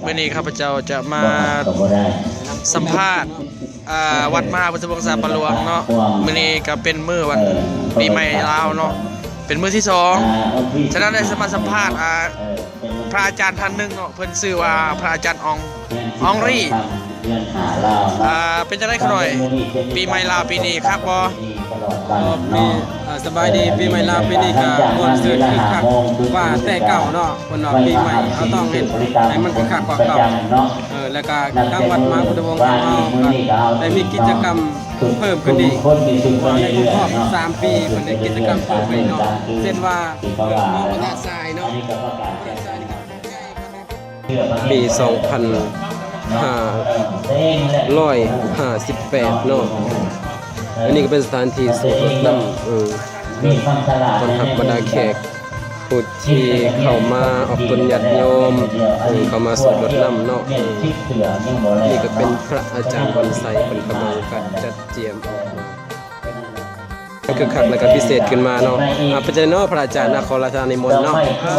ມື້ນີ້ຂ້າພະເຈົ້າຈະມາສຳພາດ ອ່າ ວັດມະຫາພຸດທະວົງສາປະຫຼວງເນາະ. ມື້ນີ້ກໍເປັນມື້ວັນປີໃໝ່ລາວເນາະ ເປັນມື້ທີສອງ. ສະນັ້ນ ໄດ້ມາສຳພາດ ອ່າ ພະອາຈານທ່ານໜຶ່ງເນາະ ເພິ່ນຊື່ວ່າພະອາຈານອອງ ອອງຣີ. ອ່າ ເປັນຈັ່ງໃດຂະນ້ອຍ ປີໃໝ່ລາວປີນີ້ຄັກບໍ່? ເອີ ປີ ເອີ ສະບາຍດີ. ປີໃໝ່ລາວປີນີ້ກໍມ່ວນຊື່ນຄຶກຄັກກວ່າແຕ່ເກົ່າເນາະ. ເພິ່ນວ່າປີໃໝ່ເຮົາຕ້ອງເຮັດໃຫ້ມັນຄັກກວ່າເກົ່າເນາະ. ເອີ ແລ້ວກໍທາງວັດມະຫາພຸດທະວົງຂອງເຮົາກໍໄດ້ມີກິດຈະກຳເພີ່ມຂຶ້ນອີກ ເພາະວ່າໃນຄົບຮອບສາມປີ ເພິ່ນໄດ້ກິດຈະກຳເພີ່ມໄປເນາະ ເຊັ່ນວ່າເປີດໂຮງພະທາດຊາຍເນາະ. ປີສອງພັນຫ້າຮ້ອຍຫ້າສິບແປດເນາະ. ອັນນີ້ກໍເປັນສະຖານທີ່ສວດລົດນ້ຳ ເອີ ຕ້ອນຮັບບັນດາແຂກຜູ້ທີ່ເຂົ້າມາອອກຕົນຍາດໂຍມ ເຂົ້າມາສວດລົດນ້ຳເນາະ. ນີ້ກໍເປັນພະອາຈານວັນໄຊ ເພິ່ນກຳລັງຈັດກຽມອອກມາ ຄືຄັກ ແລ້ວກໍພິເສດຂຶ້ນມາເນາະ. ອ່າ ເປັນຈັ່ງໃດເນາະ ພະອາຈານ? ອ່າ ຂໍລາຊານິມົນເນາະ. ເອີ ຂ້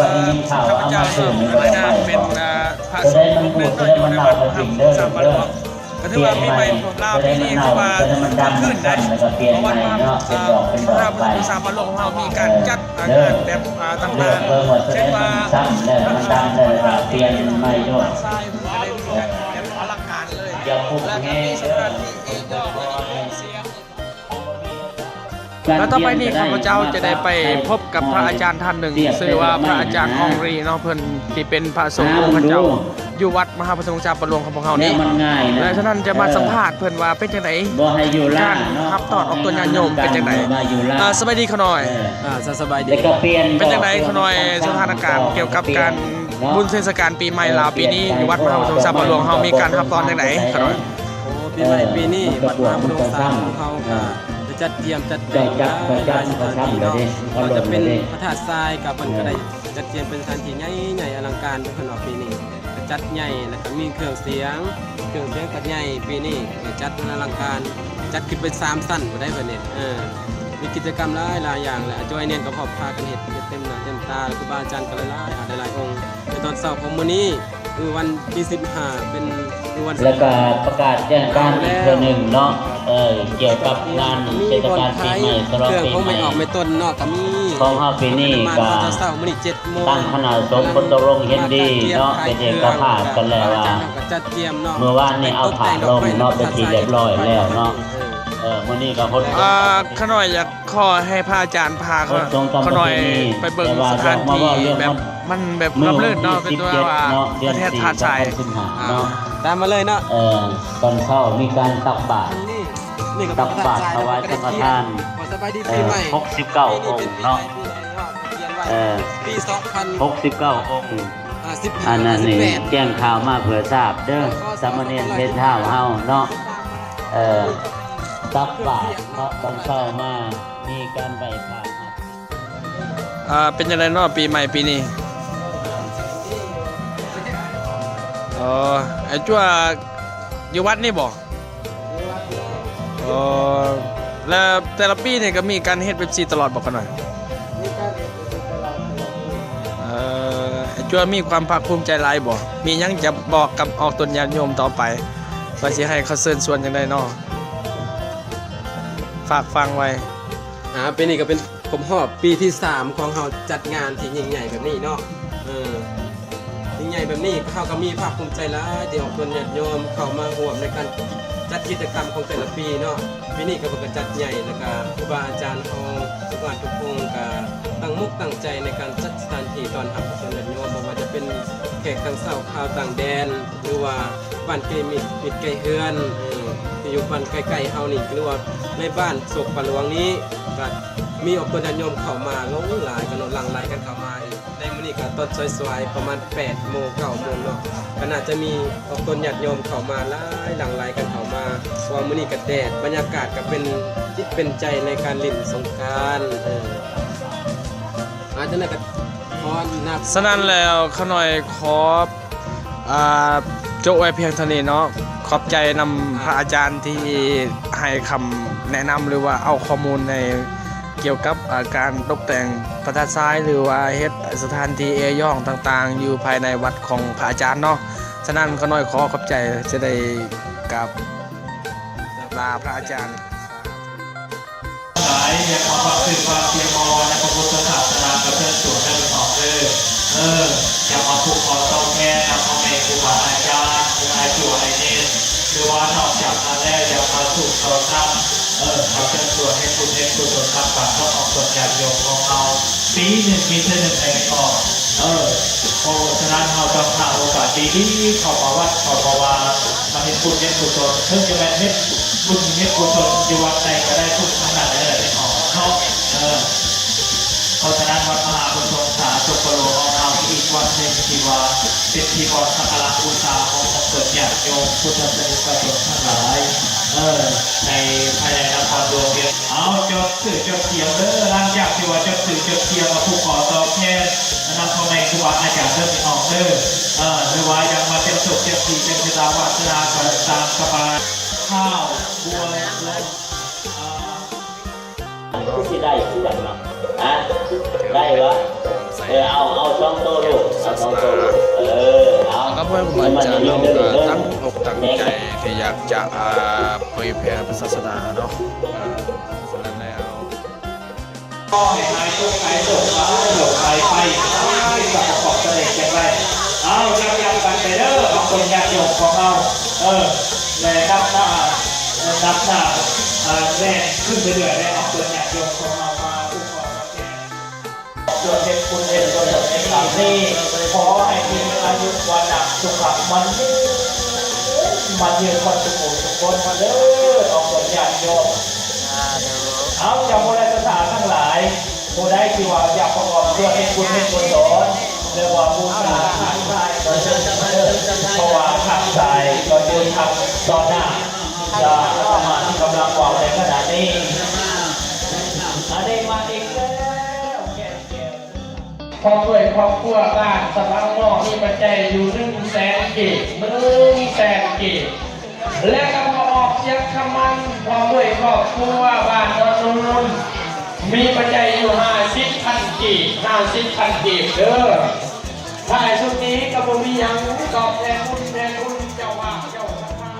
າພະເຈົ້າເນາະ ໃນນາມເປັນ ອ່າ ພະສົງອົງໜຶ່ງເນາະ ຢູ່ໃນວັດມະຫາພຸດທະວົງສາປະຫຼວງ ກໍຖືວ່າປີໃໝ່ລາວປີນີ້ຄືວ່າຄຶກຄື້ນໄດ໋ ເພາະວ່າ ອ່າ ມະຫາພຸດທະວົງສາປະຫຼວງຂອງເຮົາມີການຈັດ ອ່າ ງານແບບ ອ່າ ຕ່າງໆ ເຊັ່ນວ່າ ແລ້ວກໍມີສະຖານທີ່ເອກເນາະ ແລ້ວຕໍ່ໄປນີ້ຂ້າພະເຈົ້າຈະໄດ້ໄປພົບກັບພະອາຈານທ່ານໜຶ່ງ ຊື່ວ່າພະອາຈານອອງຣີເນາະ ເພິ່ນທີ່ເປັນພະສົງອົງພະເຈົ້າຢູ່ວັດມະຫາພຸດທະວົງສາປະຫຼວງຂອງພວກເຮົານີ້ ແລະ ສະນັ້ນຈະມາສຳພາດເພິ່ນວ່າເປັນຈັ່ງໃດການຮັບຕ້ອນອອກຕົນຍາດໂຍມເປັນຈັ່ງໃດ. ອ່າ ສະບາຍດີຂະນ້ອຍ. ອ່າ ສະບາຍດີ. ເປັນຈັ່ງໃດຂະນ້ອຍ ສະຖານະການກ່ຽວກັບການບຸນເທດສະການປີໃໝ່ລາວປີນີ້ ຢູ່ວັດມະຫາບຸນສົງສາປະຫຼວງເຮົາມີການຮັບຕ້ອນຈັ່ງໃດຂະນ້ອຍ? ໂອ້ ປີໃໝ່ປີນີ້ ວັດມະຫາບຸນສົງສາຂອງເຮົາກໍໄດ້ຈັດກຽມຈັດແຈງຫຼາຍໆສະຖານທີ່ເນາະ ບໍ່ວ່າຈະເປັນພະທາດຊາຍ ກໍເພິ່ນກໍໄດ້ຈັດກຽມເປັນສະຖານທີ່ໃຫຍ່ໆອະລັງການເພິ່ນເນາະ. ປີນີ້ກໍຈັດໃຫຍ່ ແລ້ວກໍມີເຄື່ອງສຽງ ເຄື່ອງສຽງກໍໃຫຍ່ ປີນີ້ຈັດອະລັງການ ຈັດຂຶ້ນເປັນສາມຊັ້ນພຸ້ນໃດ໋ເພິ່ນນີ້. ເອີ ມີກິດຈະກຳຫຼາຍໆຢ່າງ ແລະ ອາຈອຍເນນກໍພ້ອມພາກັນເຮັດ ເຮັດເຕັມໜ້າເຕັມຕາ ແລະ ຄູບາອາຈານກໍຫຼາຍໆ ຫຼາຍໆອົງ. ໃນຕອນເຊົ້າຂອງມື້ນີ້ ຄືວັນທີສິບຫ້າ ເປັນ ຄືວັນ ແລ້ວກໍປະກາດແຈ້ງການອີກເທື່ອໜຶ່ງເນາະ ເອີ ກ່ຽວກັບງານເທດສະການປີໃໝ່ ສະຫຼອງປີໃໝ່ ເຄື່ອງຂອງແມ່ອອກແມ່ຕົນເນາະ ກໍມີ ຂອງເຮົາປີນີ້ກໍ ເຊົ້າມື້ນີ້ເຈັດໂມງ ຕັ້ງຄະນະສົງ ເອີ ຕົກລົງເຫັນດີເນາະ ເປັນເອກະພາບກັນແລ້ວວ່າ ຈັດກຽມເນາະ ມື້ວານນີ້ເອົາຜ້າລົງເນາະ ເປັນທີ່ຮຽບຮ້ອຍແລ້ວເນາະ. ເອີ ມື້ນີ້ກໍຫົດ ອ່າ ຂ້ານ້ອຍຢາກ ຂໍໃຫ້ພະອາຈານພາຂ້ານ້ອຍໄປເບິ່ງສະຖານທີ່ແບບ ມັນແບບລ່ຳເລີດເນາະ ເປັນຕົວວ່າ ເດືອນສິບເອັດເນາະ ເດືອນສີ່ ສອງພັນສິບຫ້າ ເນາະ ຕາມມາເລີຍເນາະ. ເອີ ຕອນເຊົ້າມີການຕັກບາດ ຕັກບາດຖວາຍສັງຄະທານ ເອີ ຫົກສິບເກົ້າອົງເນາະ ເອີ ຫົກສິບເກົ້າອົງ. ອັນນັ້ນນີ້ແຈ້ງຂ່າວມາເພື່ອຊາບເດີ ສາມະເນນເພັດທ້າວເຮົາເນາະ. ເອີ ຕັກບາດເນາະ ຕອນເຊົ້າມາ ມີການໄຫວ້ພະ. ອ່າ ເປັນຈັ່ງໃດເນາະ ປີໃໝ່ປີນີ້? ອໍ ໄອ້ຈົວຢູ່ວັດນີ້ບໍ? ອໍ ແລ້ວແຕ່ລະປີນີ້ກໍມີການເຮັດແບບຊີ້ຕະຫຼອດບໍຂະນ້ອຍ? ເອີ ໄອ້ຈົວມີຄວາມພາກພູມໃຈຫຼາຍບໍ? ມີຫຍັງຈະບອກກັບອອກຕົນຍາດໂຍມຕໍ່ໄປ ວ່າຊິໃຫ້ເຂົາເຊີນຊວນຈັ່ງໃດເນາະ? ຝາກຝັງໄວ້. ອ່າ ປີນີ້ກໍເປັນຄົບຮອບປີທີສາມຂອງເຮົາຈັດງານທີ່ຍິ່ງໃຫຍ່ແບບນີ້ເນາະ. ເອີ ຍິ່ງໃຫຍ່ແບບນີ້ ເຮົາກໍມີພາກພູມໃຈຫຼາຍທີ່ອອກຕົນຍາດໂຍມເຂົ້າມາຮ່ວມໃນການຈັດກິດຈະກຳຂອງແຕ່ລະປີເນາະ. ປີນີ້ກໍເພິ່ນກໍຈັດໃຫຍ່ ແລ້ວກໍຄູບາອາຈານເຮົາທຸກວັດທຸກອົງກໍຕັ້ງມົກຕັ້ງໃຈໃນການຈັດສະຖານທີ່ຕ້ອນຮັບອອກຕົນຍາດໂຍມ ບໍ່ວ່າຈະເປັນແຂກຕ່າງຊາດ ຊາວຕ່າງແດນ ຫຼືວ່າ ບ້ານໃກ້ມິດ ມິດໃກ້ເຮືອນ ເອີ ທີ່ຢູ່ບ້ານໃກ້ໆເຮົານີ້ ຫຼືວ່າໃນບ້ານໂສກປາຫຼວງນີ້ ກໍມີອອກຕົນຍາດໂຍມເຂົ້າມາຫຼວງຫຼາຍກັນເນາະ ຫຼັ່ງໄຫຼກັນເຂົ້າມາອີກ. ໃນມື້ນີ້ກໍຕອນສວາຍໆ ປະມານແປດໂມງ ເກົ້າໂມງເນາະ ກໍໜ້າຈະມີອອກຕົນຍາດໂຍມເຂົ້າມາຫຼາຍ ຫຼັ່ງໄຫຼກັນເຂົ້າມາ ເພາະວ່າມື້ນີ້ກໍແດດ ບັນຍາກາດກໍເປັນຈິດເປັນໃຈໃນການຫຼິ້ນສົງການ. ເອີ ອາ ສະນັ້ນແລ້ວ ຂ້ານ້ອຍຂໍ ອ່າ ຈົບໄວ້ພຽງເທົ່ານີ້ເນາະ. ຂອບໃຈນຳພະອາຈານທີ່ໃຫ້ຄຳແນະນຳ ຫຼືວ່າເອົາຂໍ້ມູນໃນ ກ່ຽວກັບ ອ່າ ການຕົກແຕ່ງພະທາດຊາຍ ຫຼືວ່າເຮັດສະຖານທີ່ເອຢອງຕ່າງໆ ຢູ່ພາຍໃນວັດຂອງພະອາຈານເນາະ. ສະນັ້ນ ຂ້ານ້ອຍຂໍຂອບໃຈ ຈະໄດ້ກາບລາພະອາຈານ. ຫຼາຍ ຢາກມາຟັງເພງຟັງສຽງໝໍລຳໃນພະພຸດທະສາສະໜາ ກໍເຊີນຊວນເດີພີ່ນ້ອງເດີ. ເອີ ຢາກມາຜູກຂໍຕໍ່ແຂນນຳພໍ່ແມ່ຄູບາອາຈານ ເອີ ອ້າຍໂຈອ້າຍເນນ ຫຼືວ່ານອກຈາກນັ້ນແລ້ວ ຢາກມາສູບຕໍ່ນ້ຳ ເອີ ຂໍເຊີນຊວນເຮັດບຸນເຮັດກຸສົນນຳກັນເນາະ ອອກຕົນຍາດໂຍມຂອງເຮົາ ປີໜຶ່ງມີເທື່ອໜຶ່ງໃນອອກ ເອີ ເພາະສະນັ້ນເຮົາຕ້ອງຫາໂອກາດດີໆ ເຂົ້າມາວັດເຂົ້າມາວາ ມາເຮັດບຸນເຮັດກຸສົນ ເຖິງຈະແມ່ນເຮັດບຸນເຮັດກຸສົນຢູ່ວັດໃດກໍໄດ້ ບຸນທັງນັ້ນແຫຼະພີ່ນ້ອງເນາະ ເອີ. ເພາະສະນັ້ນ ວັດມະຫາບຸນຊົງສາສົກໂປໂລຂອງເຮົາ ອີກວັດໜຶ່ງທີ່ວ່າເປັນທີ່ບ່ອນສັກກາລະບູຊາຂອງອອກຕົນຍາດໂຍມພຸດທະສະນິກະຊົນທັງຫຼາຍ ເອີ ໃນພາຍໃນນະຄອນຫຼວງວຽງ. ເອົາ ຈົດຊື່ຈົດສຽງເດີ ຫຼັງຈາກທີ່ວ່າຈົດຊື່ຈົດສຽງ ມາຜູກຂໍຕໍ່ແຂນນຳພໍ່ແມ່ຄູບາອາຈານເດີພີ່ນ້ອງເດີ ເອີ ຫຼືວ່າຢາກມາແຈ້ງໂຊກແຈ້ງດີ ແຈ້ງຊະຕາວາສະນາ ກໍຕາມສະບາຍ ທ້າວບົວລົງ ເອີ ຄືຊິໄດ້ຄືກັນເນາະ ຮະ ໄດ້ວະ ເອີ ເອົາ ເອົາສອງໂຕລູກ ເອົາສອງໂຕລູກ ເອີ ເອົາ ກໍເພື່ອຄູບາອາຈານເຮົາກໍຕັ້ງອົກຕັ້ງໃຈທີ່ຢາກຈະ ອ່າ ເຜີຍແຜ່ພະສາສະໜາເນາະ ອ່າ ສະນັ້ນແລ້ວ ຂໍໃຫ້ຫາຍທຸກຫາຍໂສກ ຫາຍໂລກຫາຍໄພ ໃຫ້ສຸຂະພາບສະເລັດແຂງແຮງ ເອົາ ຍັບໆກັນໄປເດີ ເອົາ ເພິ່ນຍາດໂຍມຂອງເຮົາ ເອີ ແລະ ນັບໜ້າ ເອີ ນັບໜ້າ ເອີ ແລະ ຂຶ້ນໄປເລື້ອຍ ແລະ ເອົາ ເພິ່ນຍາດໂຍມຂອງເຮົາມາຜູກຂໍຕໍ່ແຂນ ຈວນເຮັດບຸນເຮັດກຸສົນໃນຄັ້ງນີ້ ຂໍໃຫ້ມີອາຍຸວັນນະສຸຂະໝັ້ນຍືນ ໝັ້ນຍືນໝົດທຸກຜູ້ທຸກຄົນເດີ ອອກຕົນຍາດໂຍມ. ເອົາ ເຈົ້າຜູ້ໃດສັດທາທັງຫຼາຍ ຜູ້ໃດທີ່ວ່າຢາກປະກອບສ່ວນເຮັດບຸນເຮັດກຸສົນ ຫຼືວ່າບູຊາ ເພາະວ່າທາງຊ້າຍກໍຢູ່ທາງຕໍ່ໜ້າ ອາດຕະມາທີ່ກຳລັງເວົ້າໃນຂະນະນີ້ ອັນນີ້ມາອີກແລ້ວ ແກ່ນແກ້ວ ພ້ອມດ້ວຍຄອບຄົວບ້ານສະພັງນອກ ມີປັດໄຈຢູ່ໜຶ່ງແສນກີບ ໜຶ່ງແສນກີບ ແລະ ກໍພໍ່ອອກສຽງຄຳໝັ້ນ ພ້ອມດ້ວຍຄອບຄົວບ້ານດອນນູນ ມີປັດໄຈຢູ່ຫ້າສິບພັນກີບ ຫ້າສິບພັນກີບເດີ. ທ້າຍສຸດນີ້ກໍບໍ່ມີຫຍັງ ຕອບແທນບຸນແທນຄຸນເຈົ້າພາບເຈົ້າສັດທາ.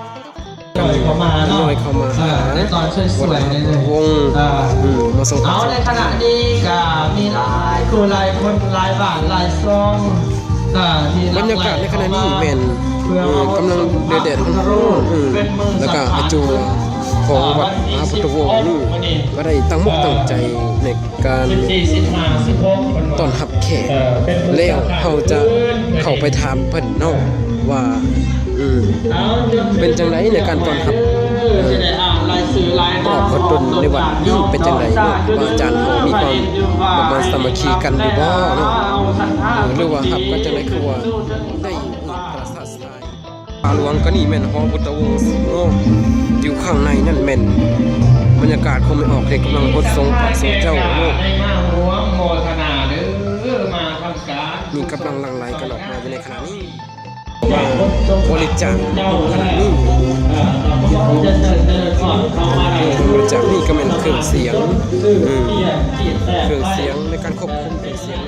ເຂົ້າມາເນາະ ເຂົ້າມາຫາ ເອີ ໃນຕອນສວຍໆ ວັດ ໃນ ວົງ ເອີ ອືມ ມາສົ່ງ ເອົາ ໃນຂະນະນີ້ກໍມີຫຼາຍຄູ່ຫຼາຍຄົນ ຫຼາຍບ້ານຫຼາຍຊ່ອງ ເອີ ທີ່ ບັນຍາກາດໃນຂະນະນີ້ແມ່ນ ເອີ ກຳລັງແດດໆຮ້ອນໆ ເອີ ແລ້ວກໍອາໂຈຂອງວັດມະຫາພຸດທະວົງນີ້ ກໍໄດ້ຕັ້ງອົກຕັ້ງໃຈໃນ ການ ສິບສີ່ ສິບຫ້າ ສິບຫົກ ເພິ່ນວ່າ ຕ້ອນຮັບແຂກ ເອີ ເປັນ ແລ້ວເຮົາຈະເຂົ້າໄປຖາມເພິ່ນເນາະວ່າ ເອີ ເປັນຈັ່ງໃດໃນການຕ້ອນຮັບ ເອີ ອອກພົດດົນໃນວັດນີ້ ເປັນຈັ່ງໃດເນາະ ວ່າອາຈານເຮົາມີຄວາມ ປະມານສາມັກຄີກັນຢູ່ບໍ່ເນາະ ເອີ ຫຼືວ່າຮັບກັນຈັ່ງໃດ ຄືວ່າໄດ້ເອີກປະສາດສາຍ ພະຫຼວງ ກໍນີ້ແມ່ນຫໍພຸດທະວົງເນາະ ຢູ່ຂ້າງໃນນັ້ນແມ່ນບັນຍາກາດຂອງແມ່ອອກ ທີ່ກຳລັງຫົດສົງພະສົງເຈົ້າເນາະ ນີ້ກຳລັງຫຼັ່ງໄຫຼກັນອອກມາຢູ່ໃນຂະນະນີ້ ບໍລິຈາກຂະນະນີ້ ບໍລິຈາກນີ້ກໍແມ່ນເຄື່ອງສຽງ ເອີ ເຄື່ອງສຽງໃນການຄວບຄຸມເຄື່ອງສຽງ.